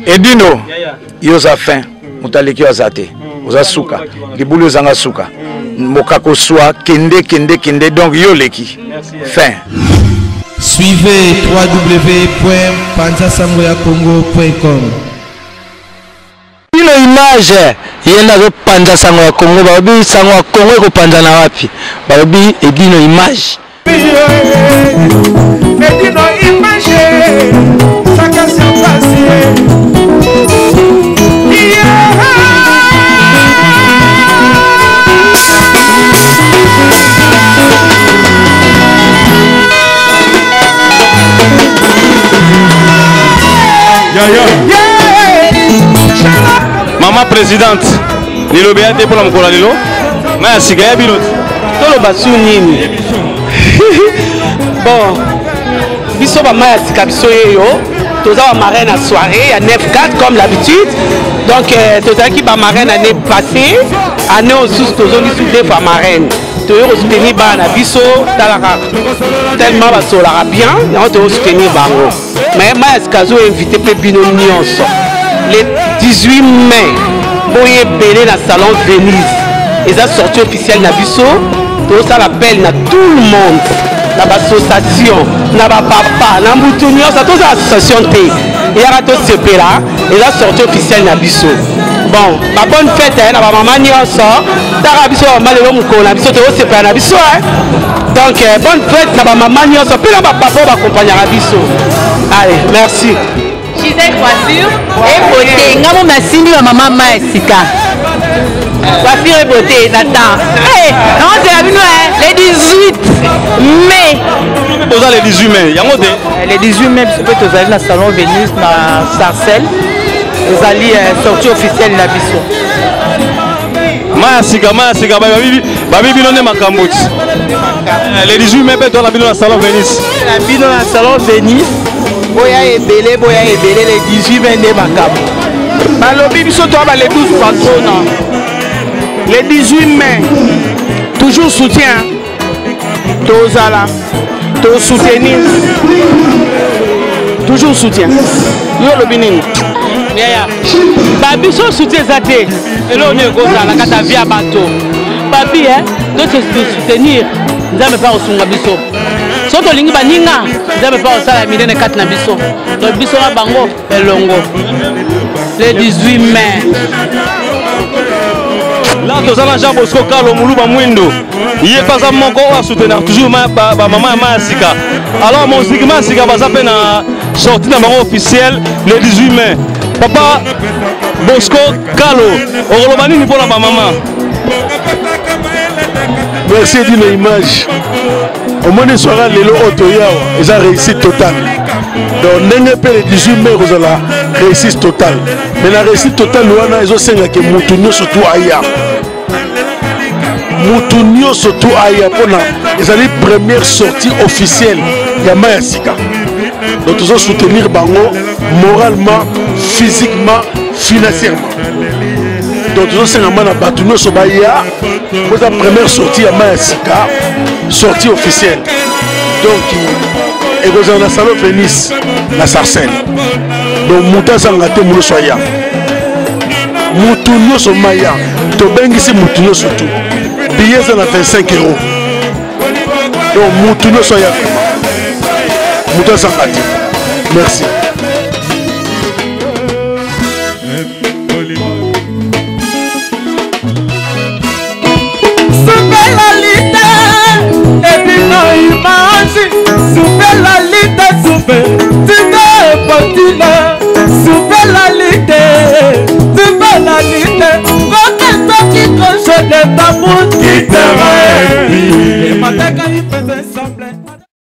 Edino, yo oza fin, moto aleki yo aza te, oza suka, libulu ezanga suka, mokako swa kende kende kende, donc yo oleki fin. Suivez www.panzasangoyakongo.com. Bino image ye nde azopanza sango ya Congo, balobi sango ya Congo ekopanzana wapi? Balobi Edino image. Edino image sakasi pasi. Mama présidente, liloba ya te mpona mokolo ya lelo, mai ya sika ya bino te. Toloba su nini? Bon, biso bama ya sika, biso yeyo toza bamarraine ya soirée ya 9-4 comme l'habitude. Donc tozalaki bamarraine année passée, année osusu tozongi su deux fois marraine. Toyei kosoutenir bana na biso, talaka tellement basolaka bien, yango toyei kosoutenir bango. Mais mai ya sika azoinvite mpe bino nyonso le 18 mai, boye ebele na salon Venise, eza sortie officielle na biso. Tozosala appel na tout le monde, na baassociation, na bapapa, na mutu nyonso. Tozala association te, eyaka tosepela, eza sortie officielle na biso. Bon, babonne fête na bamama nyonso. Taka biso bamama, lelo mokolo na biso, tozosepela na biso. Donc bonne fête na bamama nyonso mpe na bapapa oyo bakompagnaka biso. Allez, merci. Gisèle Coiffure et beauté. Nga mo nasimbi ba mama ma ya sika. Coiffure et beauté Nathan. Eh, non c'est la bino le 18 mai. Oza le 18 mai, yango te. Le 18 mai biso mpe tozali na salon Venus na Sarcelles. Ezali sortie officielle na biso. Mai ya sika, mai ya sika, babi bino nde makambo ti. Le 18 mai mpe toza na bino na salon Venus. Na bino na salon Venus. Boya ebele, boya ebele, le 18 mai nde makambo. Balobi biso toa ba le 12 patrona. Le 18 mai, toujours soutien. Tozala, to soutenir. Toujours soutien. Yo lobi nini? Yaya, ba biso soutien eza te. Eloko nini ekozala na kati ya vie ya bato? Papi, to se soutenir, Nzambe mpe akosunga biso. Soki tolingi baninga, Nzambe mpe akosala minene kati na biso. Donc biso na bango elongo le 18 mai. Là toza na Jean Bosco Kalo Muluba Mwindo, ye mpe aza moko oyo asoutenir toujours bamama ya mai ya sika. Alors moziki mai ya sika baza mpe na sortie na bango officielle le 18 mai. Papa Bosco Kalo, okoloba nini mpona bamama? Merci Edino Image. Omoni soirée lelo oyo toye awa eza réussite totale. Donc ndenge mpe le 18 mai ekozala réussite totale. Mais na réussite totale wana ezosengaka mutu nyonso tu aya. Mutu nyonso tu aya mpona ezali première sortie officielle ya mai ya sika. Donc tozo soutenir bango moralement, physiquement, financièrement. Donc tozosenga ma na bato nyonso baya po eza première sortie ya mai ya sika, sortie officielle. Donc ekozala na salon Venise na Sarcelles. Donc moto azanga te, nyonso aya, motu nyonso maya, tobengisi motu nyonso tu. Billet eza na 25 euros. Donc motu nyonso aya vraiment, moto azanga te. Merci. Super Lalita, Super.